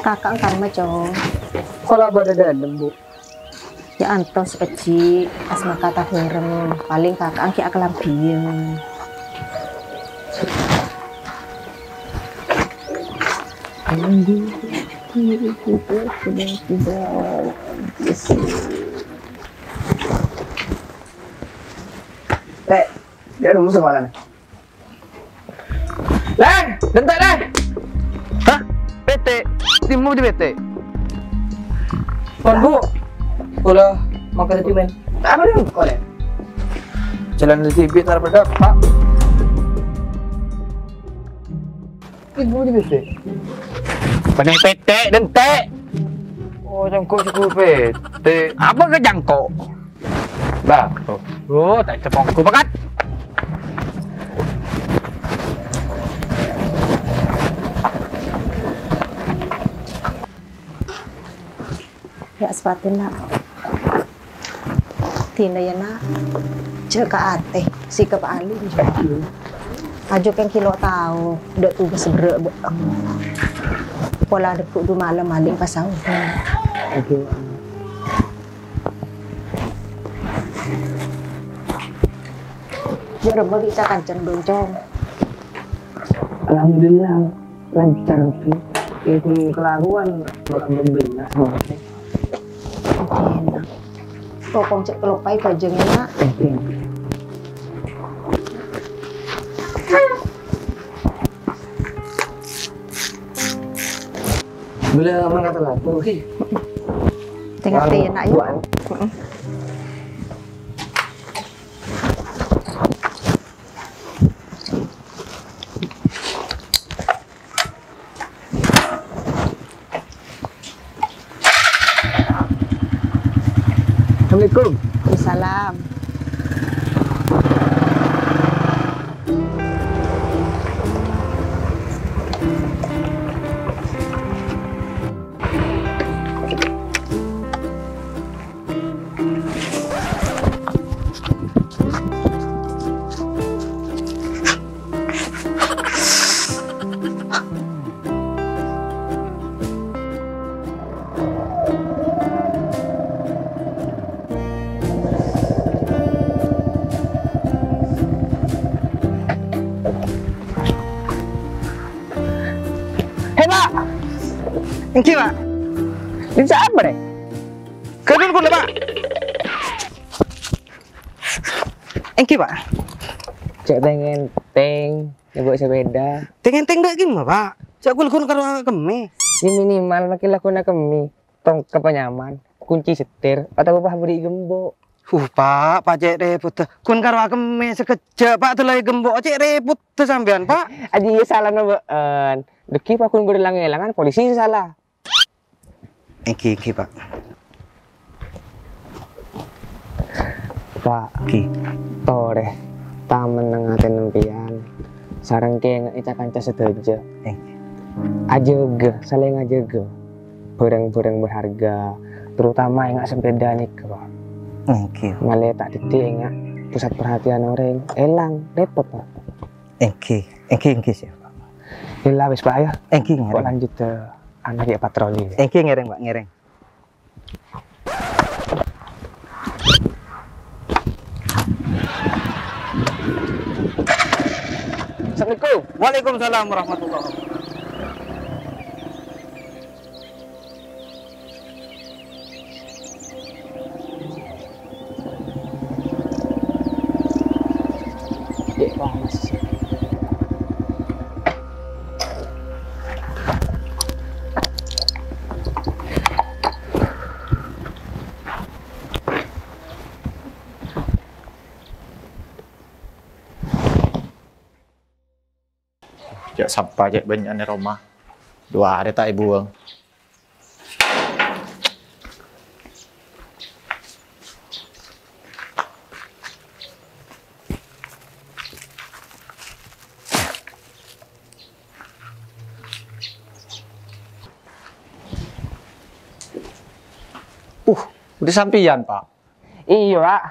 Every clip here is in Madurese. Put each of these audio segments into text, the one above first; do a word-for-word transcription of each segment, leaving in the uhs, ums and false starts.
Kaka'na kamma, Cong? Kala bâdâ dâlem, Bu. Ya antos, Ji, asma kata bareng. Palèng kaka'na ghi' akalambhiyân. Tè', dia dulu sekolah. Lè', dântè', Lè'. Hah? Pètè'? Dimma budi pètè'? Pon, Bu. Kala mangkat dâddhi men. Apa dia? Kala. Jhâlân dâddhi bi' tar bâdâ, Pak. Ibu di pètè'. Bânnè pètè', dântè'. Oh, cangko' sè pètè'. Apa kè cangko'? Bâh. Oh, ta' cepongku pakat. Ya, sepatu, Nak. Dina ya, Nak. Jâgâ atè, sikap alim. Ajuwâ kèng kilo tao, dâ' tugas berrâ' bâ'eng. Pola dâgghu' du malem malèng pas saur. Oke. Jârèya bi' ca-kancana, Bang Cong. Alhamdulillah, lancar, Bi. Itu kelakuan bakal berbeda sama, Bi. Enak. Tokong cè' keloppaè bhâjângnga, Nak. Oke. Boleh mangkat lagu, oke? Tengah Lagu tengah, yuk. Buan. Heeh. Assalamualaikum. Waalaikumsalam. Hei, Pak! Èngghi, Pak! Ini apa, nih? Ghâdhun kulâ, Pak! Èngghi, Pak! Cè' tèng-ngèntèng, nyoba sepeda. Tèng-ngèntèng dâ' kemma, Pak? Cè' kulâ ghun karo kemme. Ya minimal makè laghuna kemme. Tongka panyaman, kunci setir, otabâ pas bâdâ è gembok. Huh, Pak, Pak cè' rèpotta. Ghun karo akemme sakejjhâ', Pak, dâlâi gembok, cè' rèpotta sampèyan, Pak. Ajiyâ salana bâ'ân. Dâgghi' Pak ghun bâdâ lang-èlangan, polisi sè sala. Èngghi, èngghi, Pak. Pak, Èngghi. Torè tamenneng atèna sampèyan, sareng kèngè'è ca-kanca sadhâjâ. Èngghi. Ajâgâ, salèng ajâgâ. Bhârâng-bhârâng berharga, terutama ènga' sepeda nèka, Pak. Èngghi. Malè ta' dhâddhi ènga' pusat perhatian orèng, èlang, rèpot, Pak. Èngghi, èngghi, èngghi, Pak. Yâ la, wis, Pak, ya. Èngghi, Kok ngèrèng. Lanjut, eh, anu, ya, patroli. Èngghi, ngèrèng, Pak, ngèrèng. Assalamualaikum. Waalaikumsalam warahmatullahi wabarakatuh. Dek panas. Cè' sampah cè' bânnya'na è roma. Duwâ' arè ta' èbuwâng. Uh, udah sampèyan, Pak? Iyâ, Pak.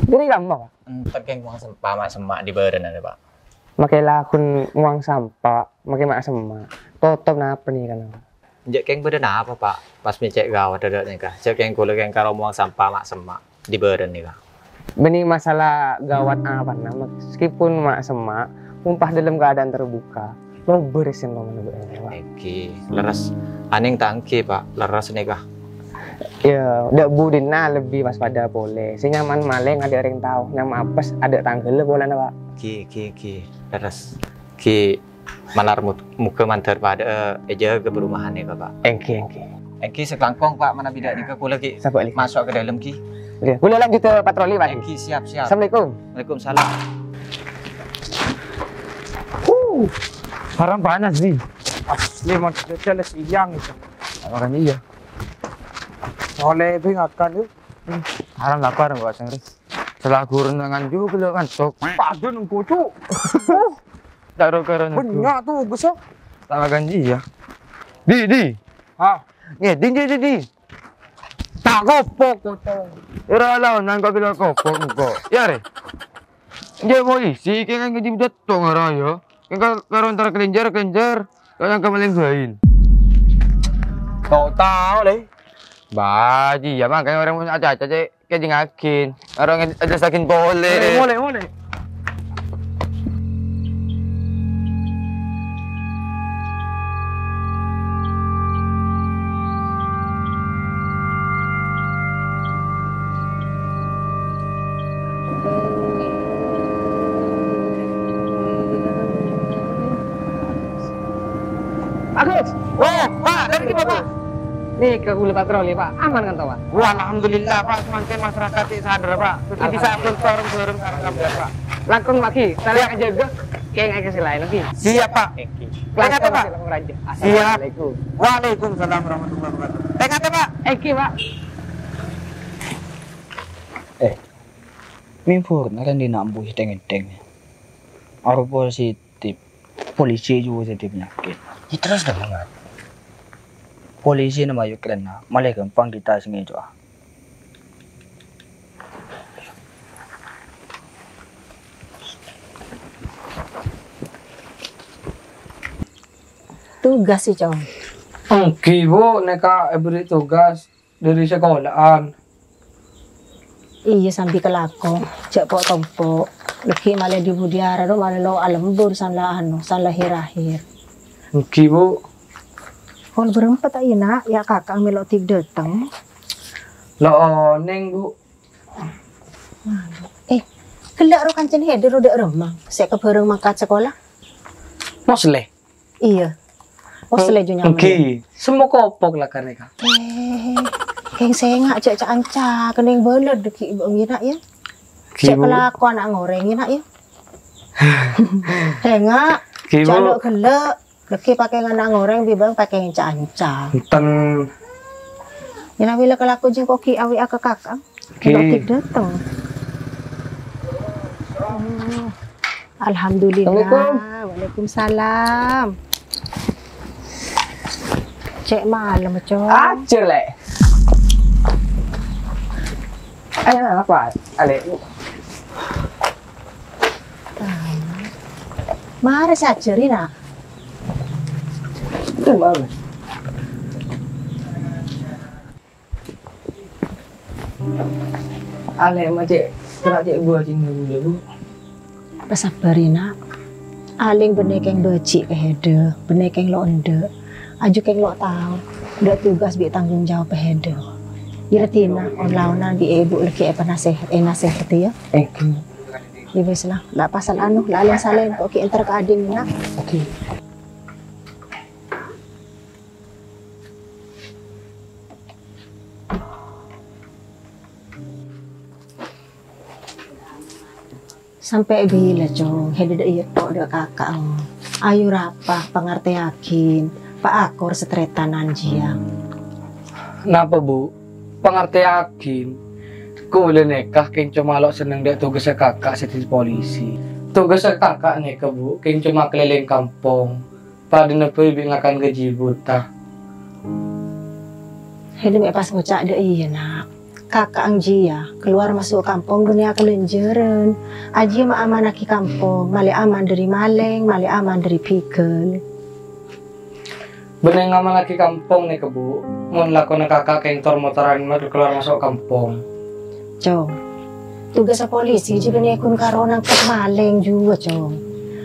Dhâri kamma, Pak? Entar kèng muwang sampah, ma' semma' di bârâna, Pak. Makè laghun muwang sampah, makè ma' semma'. Totop napa nèka, Pak? Jhâ' kèng bâdâ napa, Pa'? Pas mè' cè' ghâwât dâ' nèka. Jhâ' kèng kaulâ kèng karo mowang sampa ma'-semma' di bârân nèka. Bânnè masalah ghâwât apana, meskipun ma'-semma', mon pas dâlem keadaan terbuka, lobâr sè nongol bâ'na, Pa'. Èngghi, lerres. Anèng ta' èngghi, Pa', lerres nèka. Yâ, dâ' budina lebbi waspada polè. Sè nyaman malèng adâ' orèng tao, nyaman apes adâ' tangghâllâ polana, Pa'. Èngghi, èngghi, èngghi. Lerres. Èngghi, malar mut-, moghâ mandhâr padâ'â èjâgâ perumahan nèka, Pa'. Èngghi, èngghi. Èngghi, sakalangkong, Pa', manabi dâ' nèka kaulâ ghi' Sabbhâr, Li. Maso' ka dâlem, ghi. Iya, kaulâ lanjut ke patroli, Pak. Èngghi, siap, siap. Assalamualaikum. Waalaikumsalam. Uh, haram panas, Di. Asli, mon jajal siang itu. Makanya iya. Oleh bi ngakan, yuk. Haram lapar, Pak Sangri. Salah guru dengan juga lo kan, sok. Padun engko, Cuk. Tak ro karo niku. Banyak tuh, Gus, ya. Tak makan iya. Di, di. Hah? Nggih, di, di, di, di. Tak kopok, kopok. Ora lawan nang kok bilang kopok engko. Ya, Re. Dia polisi, kayak kan jadi datang arah ya. Kan karo entar kelenjar, kelenjar. Kayak yang kemarin lain. Kau tahu, Le? Baji, ya, makanya orang punya aja-aja, Cek. Kejengagin. Orang ada saking polè. Molè, molè, molè. Agus! Wah, Pak, dari gimana, Pak? Nèka kaulâ patroli, Pak. Aman kan, Pak? Wah, alhamdulillah, Pak. Semangkèn masyarakat sè sadar, Pak. Jadi bisa berbareng-bareng sareng sampeyan, Pak. Langkong, Pak, Ki. Saling ajâgâ. Kèng ajâgâ sè laèn, Ki. Siap, Pak. Oke. Langkong, Pak. Siap. Assalamualaikum. Waalaikumsalam warahmatullahi wabarakatuh. Tengah, Pak. Oke, Pak. Eh, mimpi nara di nak buih teng-teng. Arupa si Tip. Polisi juga jadi penyakit. Ya, terus dong, Mat. Polisi nama yuk keren, nah. Malah gampang kita sing itu, ah. Tugas sih, Cong. Engghi, Bu, nèka èberri' tugas. Dhâri sekolahan. Iyâ, sambi kalako, jhâ' po'-tompo'. Lèghi' malè dhi-budhi araro malè lo' alembur san la anu, san lahir-lahir. Engghi, Bu. Pokol bârâmpa ta' iyâ, Na', yâ kaka' mèlo' dhâteng. Lo' onèng, Bu. Eh, ghellâ' ro kancana Hedi ro dâ' remma, sè kabhâreng mangkat sekolah. Mosleh. Iyâ. Oh, sè laju nyaman. Engghi, semmo kopok la karè ka. Eh, kèng sènga' jhâ' ca-anca, kenning bâlât dâggi' ngèna' yâ. Engghi, Bu. Jhâ' kalakowan ana' ngorèng ngèna' yâ. Sènga', engghi, Bu. Jhâ' lo' ghellâ', dâggi' pakèngan ana' ngorèng bi' bân pakèngan ca-anca. Enten. Yâ, la bilâ kalako jhâ' kogi awi aka-kaka. Oke. Lo' dhâteng. Alhamdulillah. Assalamualaikum. Waalaikumsalam. Cè' malem, Cong. Ajâr, Lè'. Ayo, apa? Alè. Mara sajâr, Rina. Itu, Mama. Alè' ma' cè', kèra cè' buwâ cèng ghulâ, Bu. Pasabbhâr, Rina. Alèng bânnè kèng bâji' ka Hedi, bânnè kèng lo' endâ'. Aju kèng lo' tao, dâ' tugas bi' tanggung jawab ka Hedi. Iyâ, Rina, on-laonan bi' ibu lèghi' èpanasèhat, ènasèhatè, yâ. Èngghi. Iyâ, wis la, la pasal anu, la alèn-salèn, kok ghi' entar ka ading, Rina. Oke. Sampè' bilâ, Cong, Hedi dâ' iyâ to' dâ' kaka'? Ayo rapa, pangartèyaghin, paakor sataretanan jiyâ. Napa, Bu? Pangartèyaghin. Kaulâ nèka kèng coma lo' senneng dâ' tugassa kaka' sè dhâddhi polisi. Tugassa kaka' nèka, Bu, kèng coma kalèlèng kampong. Padâna bhâi bi' ngakan gaji buta. Hèlè mè' pas ngoca' dâ' iyâ, Na'. Kaka'eng jiyâ kalowar maso' kampong bânnè akalanjhârân. Ajiyâ ma' amannaghi kampong, malè aman dâri malèng, malè aman dâri bhigâl. Bânnè ngamallaghi kampong nèka, Bu. Mon lakona kaka' kèng tor-motoran ma-, kalowar maso' kampong. Cong, tugassa polisi jâ' bânnè ghun karo nangkep malèng jiyâ, Cong.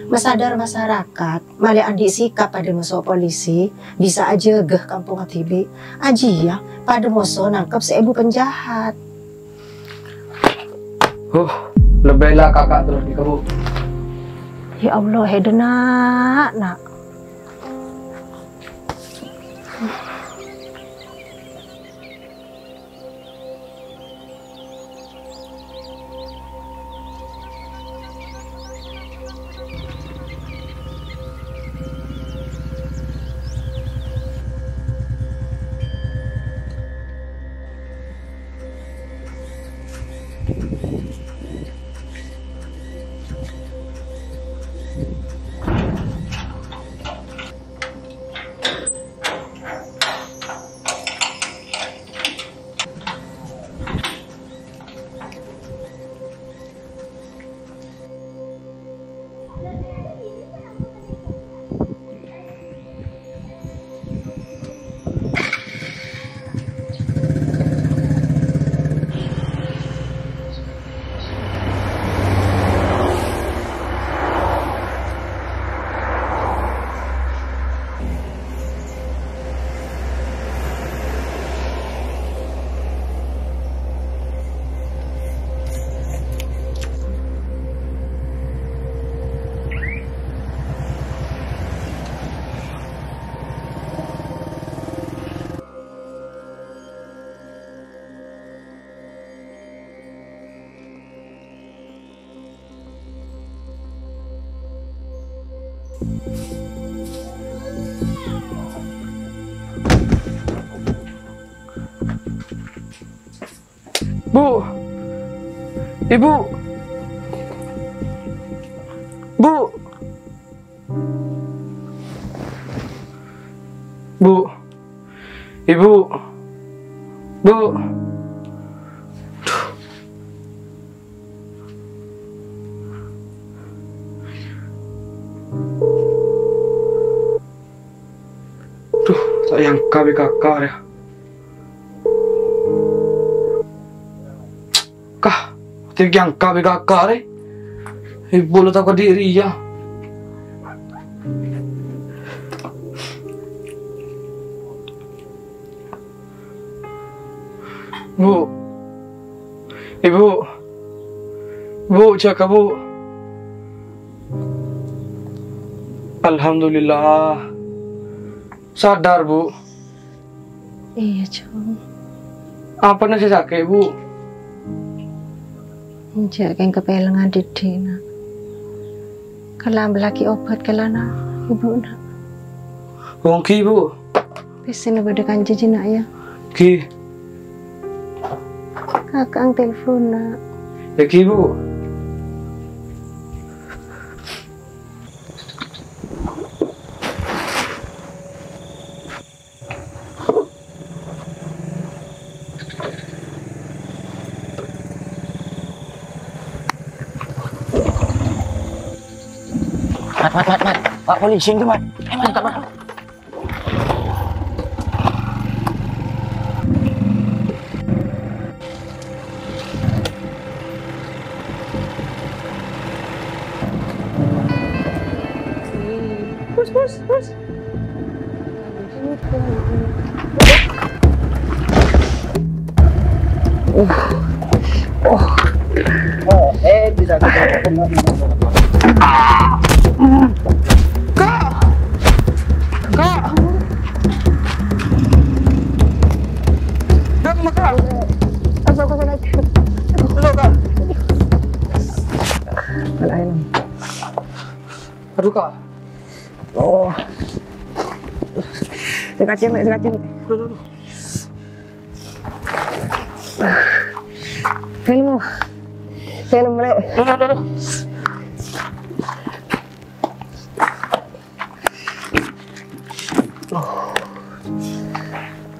Masadar masyarakat, malè andi' sikap padâ maso' polisi, bisa ajâgâ kampongnga dhibi'. Ajiyâ, padâ moso nangkep sè èbu penjahat. Huh, lebbi la kaka' terros nèka, Bu. Ya Allah, hèdânna, Na'. Bu! Ibu! Bu! Bu! Ibu! Bu! Duh, ta' èangka' bi' kaka' rèya. Kah, ta' èangka' bi' kaka' rè. Ibu lo tao kadhi' rèya. Bu. Ibu. Bu, jâgâ, Bu. Alhamdulillah. Sadar, Bu. Iyâ, Cong. Apana sè sakè', Bu? Enjâ' kèng kapèlengngan dhiddhi', Na'. Kala ambellaghi obat kala, Na', Ibu, Na'. Ongghi, Bu. Pèssèna bâdâ kanca jiyâ, Na', yâ. Ghi. Kakang telepon, Na'. Yâ, ghi, Bu. Mat, mat, mat, mat. Pak polisi itu, Mat. Eh, Mat, Mat. Bos, bos, bos. Uh. Oh. Oh, eh, bisa. Kak! Kak! Kak, Kak! Halo, Kak. Aduh, Kak. Oh. Saya kacil, saya kacil. Aduh, aduh. Film. Film, Lek. Aduh, aduh, aduh.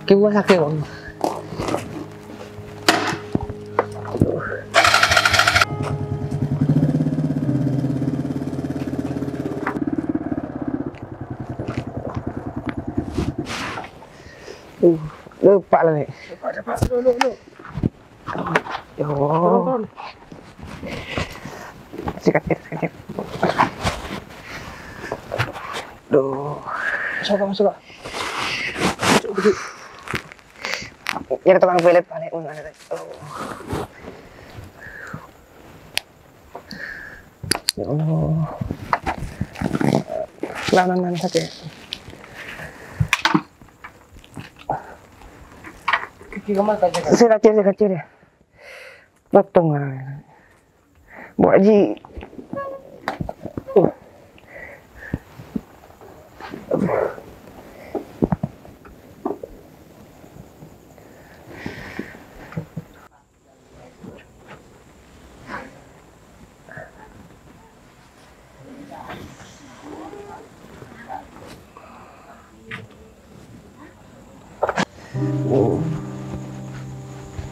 Ki, Bos, sakè', Bang. Lupa lah, Nek. Lupa, lupa. Lu, lu, lu. Ya Allah. Turun, turun. Sikat, sikat, sikat. Duh. Masuk, Kak, masuk, Kak. Masuk, masuk. Jadi tukang pelet balik, mana, Nek? Oh. Ya Allah. Lah, man, man, sakit. Gigi kemana tadi, Kak? Saya kacil, saya kacil ya. Potong lah. Bu Haji.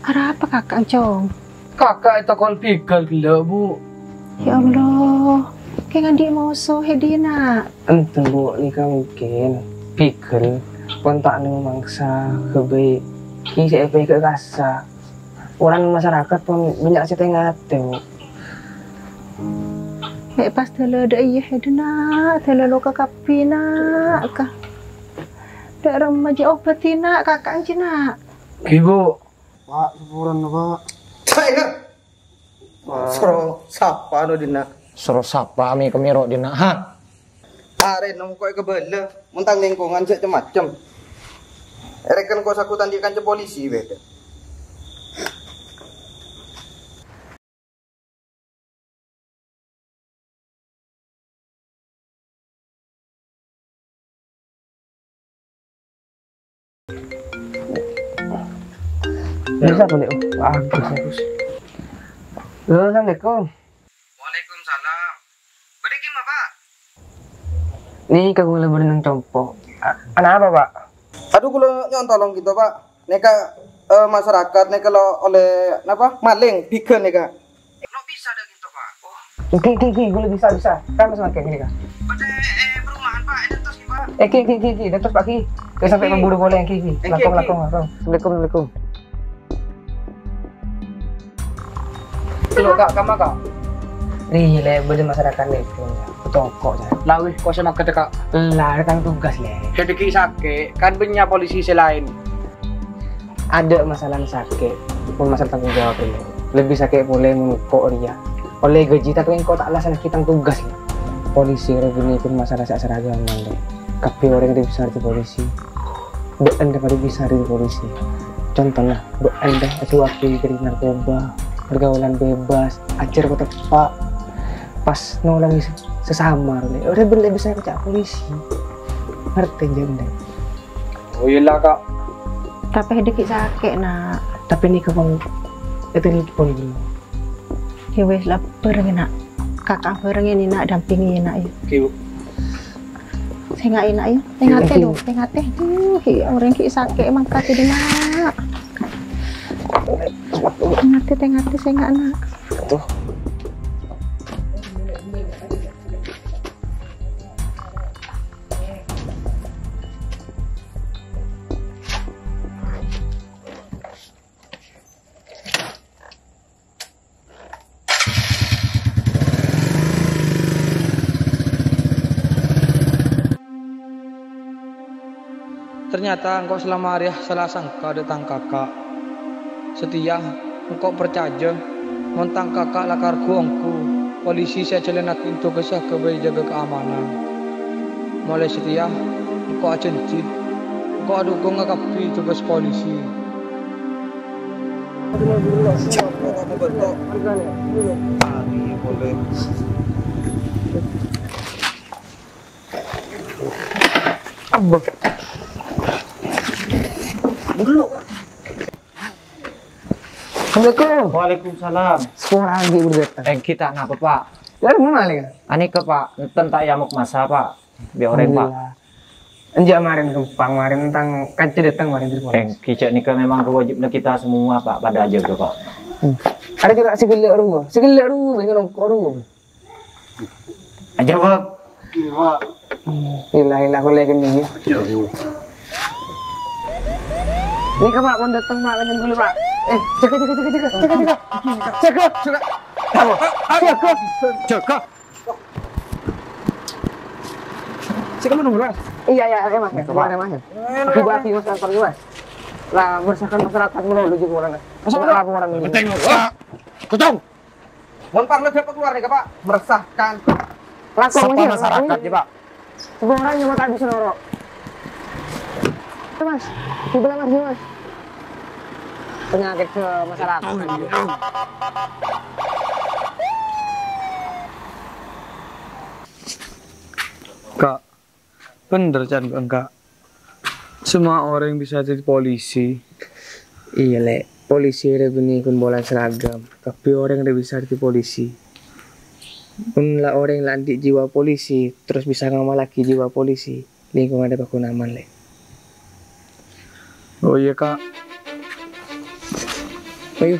Arapa kaka', Cong? Kaka' ètokol bigel ghellâ', Bu. Ya Allah, kèng andi' moso è dinna'? Enten, Bu, nèka mungkin bigel, pon ta' nèng mangsa, ghâbây, ghi sè èpèghâ' kassa'. Orèng masyarakat pon bânnya' sè tè-ngatè, Bu. Mè' pas dâlâ dâ' iyâ è dinna', dâlâ loka kabbhi, Na', ka. Dâ' remma jhâ' obâdhi, Na', kaka' jiyâ, Na'. Ghi, Bu. Pak, saporana, Pak. Saya. Pak. Soro sapa no dinna'? Soro sapa mi kemiro dinna', ha? Arè nongko'è kabâlâ, mon tang lingkungan sè cem-macem. Èrèken ko' sakutan dhi' kanca polisi bhidhâ. Bisa tuh, Lek. Bagus, bagus. Halo, assalamualaikum. Waalaikumsalam. Bâdâ è dimma, Pak? Nèka kaulâ bâdâ neng compo'. A-, anapa, Pak? Adu, kaulâ nyo'on tolong gitu, Pak. Nèka, eh, masyarakat nèka lo-, ollè, napa? Malèng, bigel nèka. Lo bisa dâ' gitu, Pak. Oh. Ghi, ghi, ghi, kaulâ bisa, bisa. Kan masih makan gini, Kak. Bâdâ, eh, perumahan, Pak. È dâ' entos, ghi, Pak. Eh, ghi, ghi, ghi, ghi. Dâ' entos, Pak, ghi. Kaulâ sampè' ghi. Buru polè, ghi, ghi. Eh, ghi, ghi. Langkong, langkong, langkong. Assalamualaikum, waalaikum. Lo, Kak, kamma, Kak? Ri, Lè', bâdâ masyarakat nèko, ya. Toko, ya. Lawè, ko' sè makkè, Kak. Lah, tang tugas, Lè'. Jadi ghi' sakè', kan bânnya' polisi sè laèn. Adâ' masalah sakè', pon masalah tanggung jawab, Lè'. Lebbi sakè' polè mon ko' rèya. Ollè gajhi, tapè engko' ta' lassanaghi tang tugas, Lè'. Polisi rè bânnè pon masalah sè asaragam, Lè'. Kabbhi orèng rè bisa dâddhi polisi. Bâ'en rè padâ bisa dâddhi polisi. Contona, bâ'en rè èdu'aaghi dâri narkoba, pergaulan bebas, ajhâr pateppa', pas nolongè sè-, sesama, Lè'. Orèng bâ'en rè bisa èpècca' polisi. Ngartè, jhâ', Lè'? Oh, iyâ la, Kak. Tapè dâgghi' sakè', Na'. Tapè nèka kong ètelpon. Ya wes, la bârengngè, Na'. Kaka' bârengngè, Na', dampingè, Na', ya. Oke, Bu. Sènga'è, Na', ya. Tè-ngatè, Oke. Lo, tè-ngatè. Duh, iyâ, orèng ghi' sakè' mangkat, Na'. Tè-ngatè, tè-ngatè, sènga', Na'. Tuh. Ternyata engko' salama arèya sala sangka dâ' tang kaka'. Satèya engko' parcajâ, mon tang kaka' la karghu ongghu polisi sè ajhâlannaghi tugassa ghâbây jâgâ kaamanan. Molaè satèya engko' ajhânjhi, engko' adhukungnga kabbhi tugas polisi. Assalamualaikum. Waalaikumsalam. Saporana ghi' buru dâteng. Èngghi, ta' napa, Pak? Lâ, mon malèng? Anèka, Pak, enten ta' èamok massa, Pak. Bi' orèng, Pak. Alhamdulillah. Enjâ' marèn ghâmpang, marèn tang kanca dâteng marèn dâri polisi. Èngghi, jhâ' nèka memang kawâjibhânna kita semua, Pak, padâ ajâgâ, Pak. Hmm. Arèya jhâ' sè ghellâ' rowa, sè ghellâ' rowa, bânnè nongko' rowa. Ajâwâb. Hmm, iyâ la, iyâ la, kaulâ yakin, ya. Ajâwâb. Nèka, Pak, mon dâteng, Pak, kennèng ghulâ, Pak. Eh, jâgâ, jâgâ, jâgâ, jâgâ, jâgâ, jâgâ. Jâgâ. Apa? Jâgâ. Jâgâ. Sè kamu nunggu, Mas? Iyâ, iyâ, iyâ, Mas. Nggak apa-apa. Gimana, Mas? Eh, Gimana, Mas? Mas? Lah, meresahkan masyarakat melulu juga orangnya. Masa Nggak apa? Laporan ini. Penting, Pak. Kocong. Mon parlo dâpa' kalowar nèka, Pak. Meresahkan. Langsung Sapa aja, masyarakat, langsung. Ya, Pak? Semua orang yang mau tak bisa noro. Mas, di belah Mas, Mas. Penyakit ke masyarakat. Kak, bhender can engka'. Semua orang bisa jadi polisi. Iyâ, Lè'. Polisi rè bânnè kumpulan seragam. Kabbhi orang rè bisa jadi polisi. Mon la orang la andi' jiwa polisi, terus bisa ngamallaghi jiwa polisi, lingkungan rè paggun aman, Lè'. Oh iyâ, Kak. Ayo,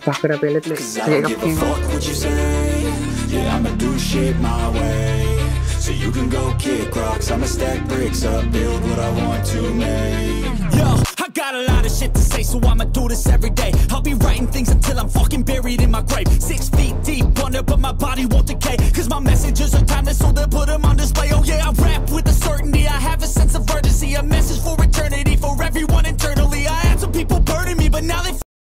pakkèr pelet, Lè'. 'Cause I don't give a fuck what you say. Yeah, I'ma do shit my way. So you can go kick rocks, I'ma stack bricks up, build what I want to make. Yo, I got a lot of shit to say, so I'ma do this every day. I'll be writing things until I'm fucking buried in my grave. Six feet deep under, but my body won't decay. 'Cause my messages are timeless, so they'll put 'em on display. Oh yeah, I rap with a certainty I haven't